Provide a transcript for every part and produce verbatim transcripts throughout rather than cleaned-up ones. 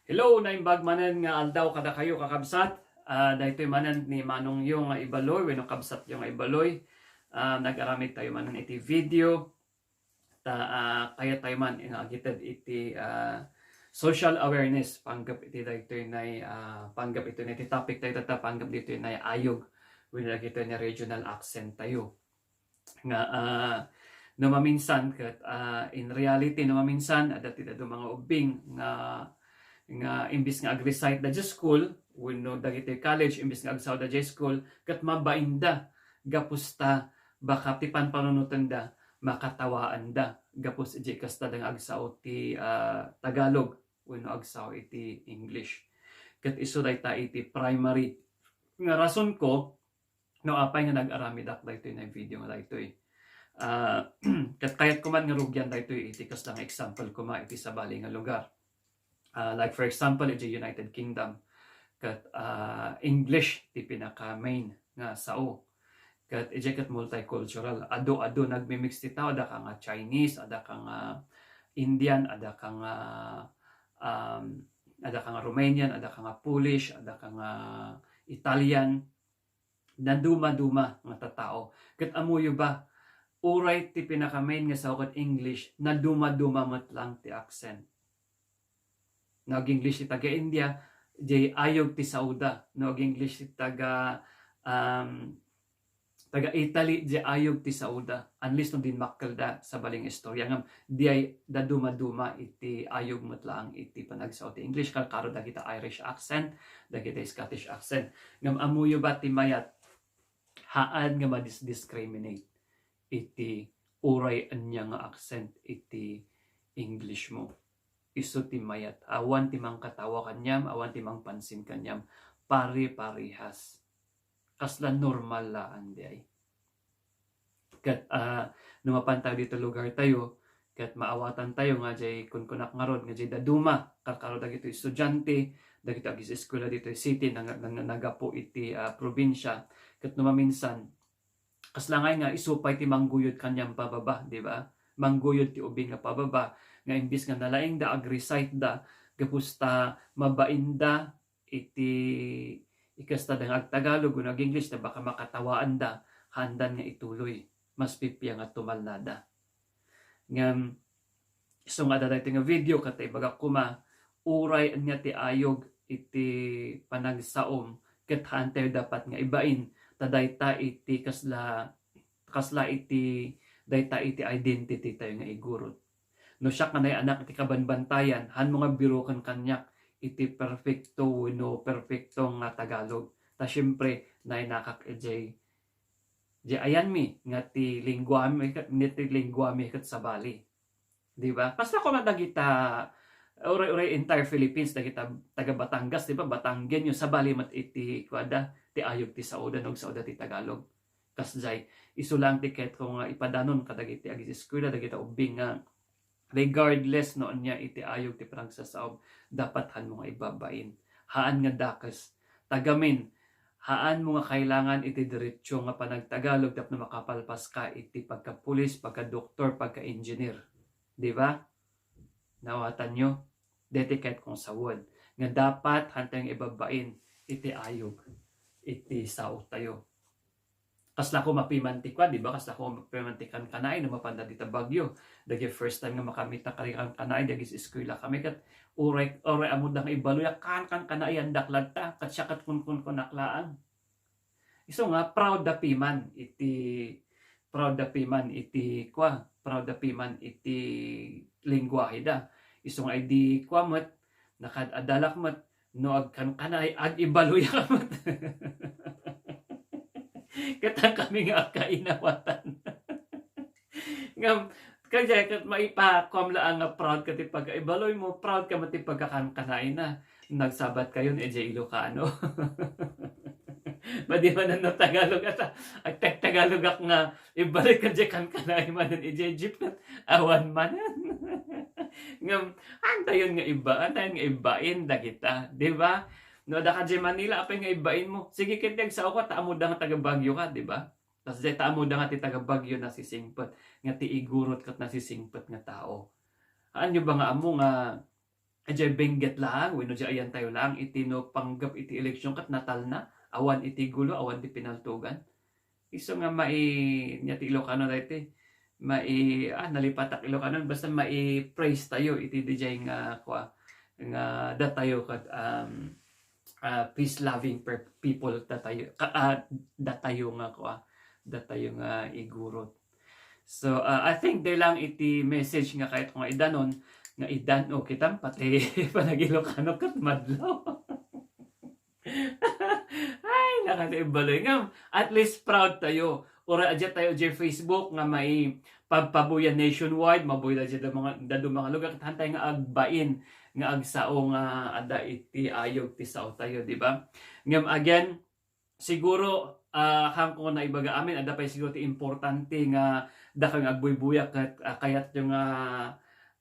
Hello, naimbag manen nga aldaw kadakayo, kakabsat. Ah, daytoy manen ni manongyo nga Ibaloy wenno kabsatyo nga Ibaloy. Ah, nag-aramid tayo manen iti video. Ta, ah, kayat tayo man nga agited iti, ah, social awareness panggep iti daytoy nay, ah, panggep iti nay iti topic tayo tatta panggep ditoy nay ayog wenno dagitoy nay regional accent tayo. Nga, ah, no maminsan ket, ah, in reality, no maminsan, adda ti dadduma nga ubbing nga, nga imbis nga ag-recite da diay school, wenno dagiti college, imbis nga agsaoda diay school, ket mabainda gapu ta baka ti panpanunotenda makatawaanda gapu idiay kasta da nga agsao ti, ah, Tagalog wenno agsao iti English. Ket isu dayta iti primary nga rasonko no apay nga nag-aramidak daytoy nga video nga daytoy. Ah, ket kayatko man nga rugian daytoy iti kasta nga example koma iti sabali nga lugar. Ah, like for example, iti United Kingdom, ket, ah, English ti pinaka-main nga sao. Ket idiay ket multicultural. Adu-adu nagmi-mix ti tao, adda ka nga Chinese, adda ka nga Indian, adda ka nga, um, adda ka nga Romanian, adda ka nga Polish, adda ka nga Italian. Naduma-duma nga tattao. Ket ammoyo ba, uray ti pinaka-main nga sao ket English, naduma-duma met lang ti accent. No ag-English ti taga-India, diay ayog ti saoda. No ag-English ti taga, um, taga-Italy, diay ayog ti saoda. Unless no dinmakkelda sabali nga istorya. Ngem diay daduma-duma iti ayog met laeng iti panagsao ti English, karkaro dagiti Irish accent, dagiti Scottish accent. Ngem ammoyo ba ti mayat? Haan nga madis-discriminate iti uray ania nga accent iti English mo. Isu ti mayat. Awan ti mangkatawa kaniam, awan ti mangpansin kaniam. Pare-parehas. Kasla normal laeng diay. Ket, ah, no mapan tayo ditoy lugar tayo, ket maawatan tayo nga diay kunkunak ngarud nga diay daduma, karkaro dagitoy estudiante, dagitoy agiseskuela ditoy city, nang-, nang-, nagapu iti, ah, probinsia. Ket no maminsan, kasla ngay nga isu pay ti mangguyod kaniam pababa, di ba? Mangguyod ti ubing nga pababa, nga imbis nga nalaingda, ag-recite da, gapu ta mabainda iti ikasta da nga agtagalog wenno ag-English ta baka makatawaanda, haandan nga ituloy. Mas pipia nga tumalnada. Ngem, isu nga adda daytoy nga video, ket ta ibagak koma, uray ania ti ayog iti panagsaom, ket haan tayo dapat nga ibain, ta dayta iti kasla, kasla iti, dayta iti identity tayo nga igurot. No siak nga nay-anak iti kabanbantayan, haanmo nga biroken kaniak iti perfecto wenno perfecto nga Tagalog. Ta siempre, naynakak idiay, idiay ayanmi nga ti lingguami ket, nga ti lingguami ket sabali. Di ba? Kasla koma dagita, uray, uray entire Philippines, dagita taga Batangas, di ba? Batanggenyo, sabali met iti kuada, ti ayog ti saoda, no agsaoda ti Tagalog. Kasdiay, isu lang ti ket ko nga ipadanon kadagiti agiseskuela, dagita ubbing nga regardless no ania iti ayog ti panagsasaom, dapat haanmo nga ibabain. Haan nga dakes. Ta gamin, haanmo nga kailangan iti diretso nga panagtagalog tapno makapalpas ka iti pagkapulis, pagkadoktor, pagka-engineer. Di ba? Nawatanyo? Deti ket kong sawen nga dapat haan tayo nga ibabain iti ayog, iti sao tayo. Kasla ko mapiman ti kua, di ba? Kasla ko mapiman ti kankanaay no mapanda dita Baguio. Dagiti first time nga makamita kari kankanaay, dagiti eskwela kami ket uray, uray ammoda nga ibaloyak kan, kankanaay, andak latta, ket siak ket kunkunkunak laeng. Isu nga proud da piman iti, proud da piman iti kua, proud da piman iti lingguahe da. Isu nga idi kua met, nakad-adalak met, no agkankanaay, ag-ibaloyak met. Ket kami nga agkainawatan. Ngem, kadiay ket maipakuam laeng nga proud ka ti pagkaibaloy mo, proud ka met ti pagkakankanay na. Nagsabat kayon, eh, idiay Ilocano. Madi manen no Tagalog, ata, agtagtagalogak nga, ibalik ka diay kankanaay manen, idiay jeep ket, awan manen. Ngem, antayon nga ibba, antayon nga ibbain, dagita, di ba? No, adda ka diay Manila, apay nga ibbain mo? Sige, ket ti agsao ka, ta ammoda nga taga Baguio ka, di ba? Kasdiay ta ammoda nga ti taga Baguio nasisingpet, nga ti igurot ket nasisingpet nga tao. Haanyo ba nga ammo nga Idiay Benguet laeng, wenno idiay ayantayo laeng, iti no panggep iti eleksyon ket natalna, awan iti gulo, awan ti pinaltugan. Isu nga mai-, nia ti Ilocano daytoy, mai-, ah, nalipatak Ilocano, basta mai-praise tayo iti didiay nga, kua, nga datayo ket, um, ah, peace-loving per-, people datayo, ka-, ah, datayo nga, kua, datayo nga igurot. So, ah, I think diay lang iti message nga kayatko nga idanon, nga idan-, o, kitam, pati panag-Ilocano ket madlaw. Ay, nakakaibaloy. Ngem, at least proud tayo. Uray adda tayo idiay Facebook nga mai-, pagpabuya nationwide, mabuya daydiay mga, daydiay mga lugar, ket haantayo nga agbain, nga agsao nga adda iti ayog ti sao tayo, di ba? Ngem again, siguro, ah, haanko naibaga amin, adda pay siguro ti importante nga dakayo nga agbuybuya ket, ah, kayatyo nga,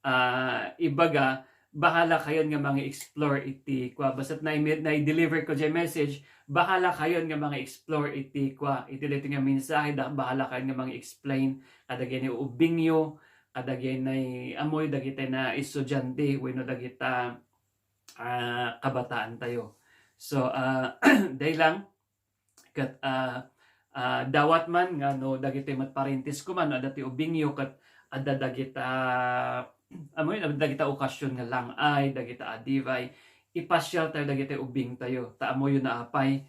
ah, ibaga, bahala kayon nga mangi-explore iti kua. Basta nai-, nai-deliver ko diay message, bahala kayon nga mangi-explore iti kua, iti daytoy nga mensahe, da-, bahala kayon nga mangi-explain kadagiti ubbingyo, kadagiti ammoyo, dagiti na estudiante, wenno dagita, ah, kabataan tayo. So, ah, diay lang, ket, ah, ah, dawat man nga no dagiti met parentes ko man, no adda ti ubbingyo, ket adda dagita, amoy, adda dagita okasyon nga lang-ay, dagita adivay, ipasiar tayo dagiti ubbing tayo. Ta ammoyo na apay,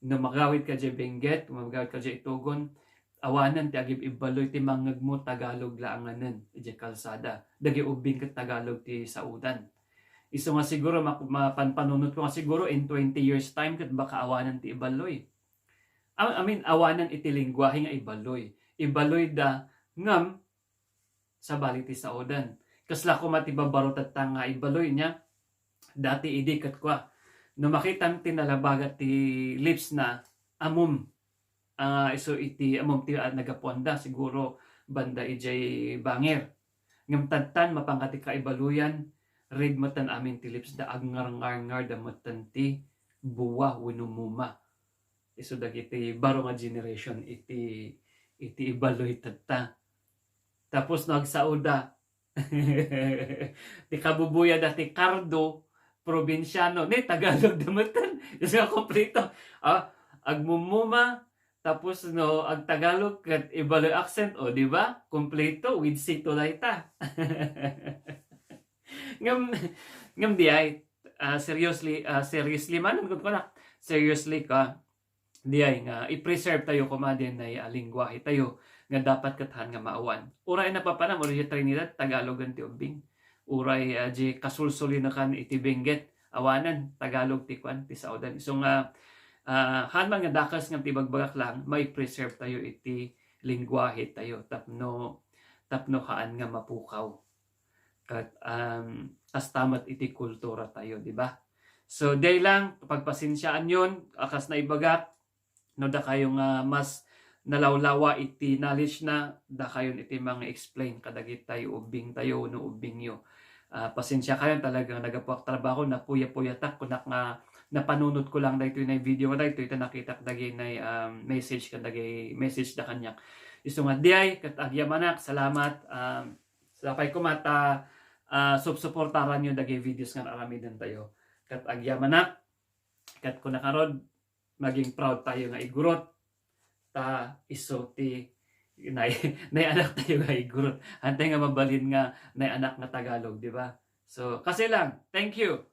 no magawid ka diay Benguet, no magawid ka diay Itogon, awanen ti agib-ibaloy ti mangngegmo, Tagalog laanganen, idiay kalsada. Dagiti ubbing ket Tagalog ti saodan. Isu nga siguro mak-, mapanpanunot ko nga siguro in twenty years time ket baka awanen ti ibaloy. I, I mean, awanen iti lengguahe nga ibaloy. Ibaloy da ngem sabali ti saodan. Kasla koma ti baro tatta nga ibaloy nia, dati idi ket kua, no makitam ti nalabaga ti lips na, ammom, ah, isu iti ammom ti, ah, nagapuanda, siguro banda idiay bangir. Ngem tadtan, mapanka ti kaibaloyan, red metten amin ti lips da, agngarngarngar da metten ti buwa wenno muma. Isu dagiti baro nga generation iti, iti ibaloy tatta. Tapos no agsaoda, ti kabubuya da ti kardo, probinsiano, ni Tagalog da metten. Isu nga kompleto. Ah, agmumuma, tapos no agtagalog ket ibaloy accent, o, di ba? Kompleto with sito dayta. Ngem, ngem diay, ah, seriously, ah, seriously man, kun kuna, seriously ka, diay nga i-preserve tayo koma diay, ah, lengguahe tayo nga dapat ket haan nga maawan. Uray napapanam, uray diay Trinidad, Tagalogen ti ubbing. Uray, ah, diay kasulsulinakan iti Benguet, awanen, Tagalog ti kuan, ti saodan. Isu nga, ah, haan man nga dakes ngem ti ibagbagak lang, mai-preserve tayo iti lengguahe tayo tapno, tapno haan nga mapukaw. Ket, um, kasta met iti kultura tayo, di ba? So, diay lang, pagpasensiaanyon, a, kas naibagak, no dakayo nga mas nalawlawa iti knowledge na, dakayon iti mangi-explain kadagiti ubbing tayo no ubbingyo. Ah, pasensiakayon, talagang naggapuak trabaho, napuya-puyatak, kunak nga napanunot ko lang daytoy nga video nga daytoy, ta nakitak dagiti, um, message ken dagiti message da kaniak. Isu nga diay, ket agyamanak, salamat, um, sapay koma ta, ah, supsuportaranyo dagiti videos nga aramiden tayo. Ket agyamanak, ket kuna karod, maging proud tayo nga igurot, ta isu ti nay-, nay-anak tayo nga igurot. Haantay nga mabalin nga nay-anak nga Tagalog, di ba? So, kasi lang, thank you.